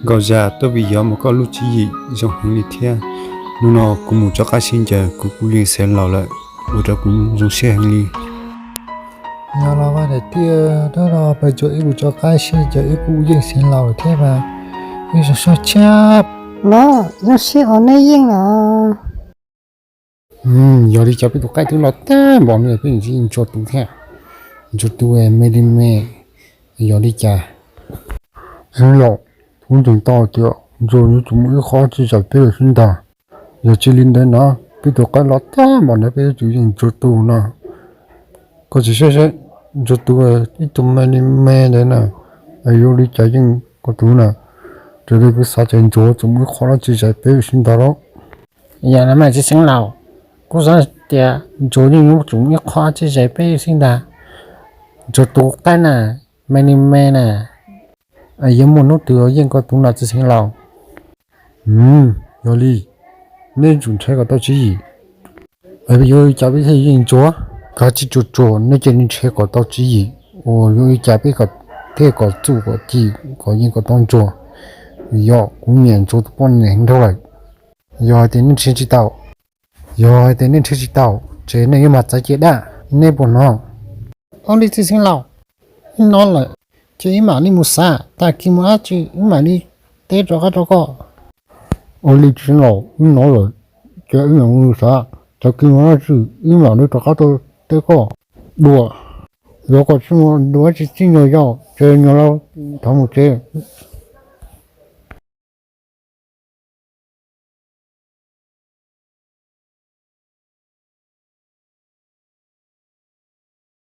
Nkauj Zaj, tuaj vim yog mas koj lub tswv yim zoo heev li thiab. Hnub no kuv mus tso qab sib ncaws kuv kuj yeej xeev laus lawm, ua rau kuv zoo siab heev li. Yog los mas daim tiaj, hnub no peb tsuas wb mus tso qab sib ncaws wb kuj yeej xeev laus thiab mas, wb zoo siab thiab. Los zoo siab uas nej yeej los. Yog li cas peb tus qaib twb los tag npaum no peb yeej ntsuag tus thiab, ntsuag tus me li me, yog li cas? Xeev laus, kuv ntseeg tau tias ntsuag yuav tsum muaj ib qho tsis zais peb sib ntag. Yog tsis li ntawd no peb tus qaib los tag npaum no peb yuav tsum yeej ntsuag tus no. Koj tsis saib saib, ntsuag tus ib tug me li me ntawd na, yuav li cas yeej koj tus na. Raws li kuv xav ces ntsuag yuav tsum muaj ib qho dab tsi zais peb sib ntag lauj. Yog li mas txiv xeev laus, kuv xav tias ntsuag yeej yuav tsum muaj ib qho dab tsi zais peb sib ntag. Ntsuag tus qaib na, me li me na, yuav muaj hnub twg yeej koj tus no txiv xeev laus. Yog li, neb tsum nrhiav kom tau tswv yim. Yuav li cas peb thiaj yeej ntsuag? Kav tsij tsuag tsuag, neb cia li nrhiav kom tau tswv yim uas yuav li cas peb thiaj kom txuj kom ci kom yeej kom tau ntsuag. Vim yog kuv nyiam ntsuag tus poj niam heev dhau lawm. Yog hais tias neb nrhiav tsis tau, yog hais tias neb nrhiav tsis tau, ces nej yuav mag txav cia dab, neb puas hnov? Ua li txiv xeev laus, wb hnov lawm, ces wb mam li mus xav, tag kis muaj dab tsi wb mam li teb rov qab rau koj. Ua li txiv xeev laus, wb hnov lawm, ces wb mam mus xav, tag kis muaj dab tsi wb mam li rov qab teb koj. Dua, yog koj tsis muaj dua tsis txij nyuag yaus ces nyuag laus thov mus tsev.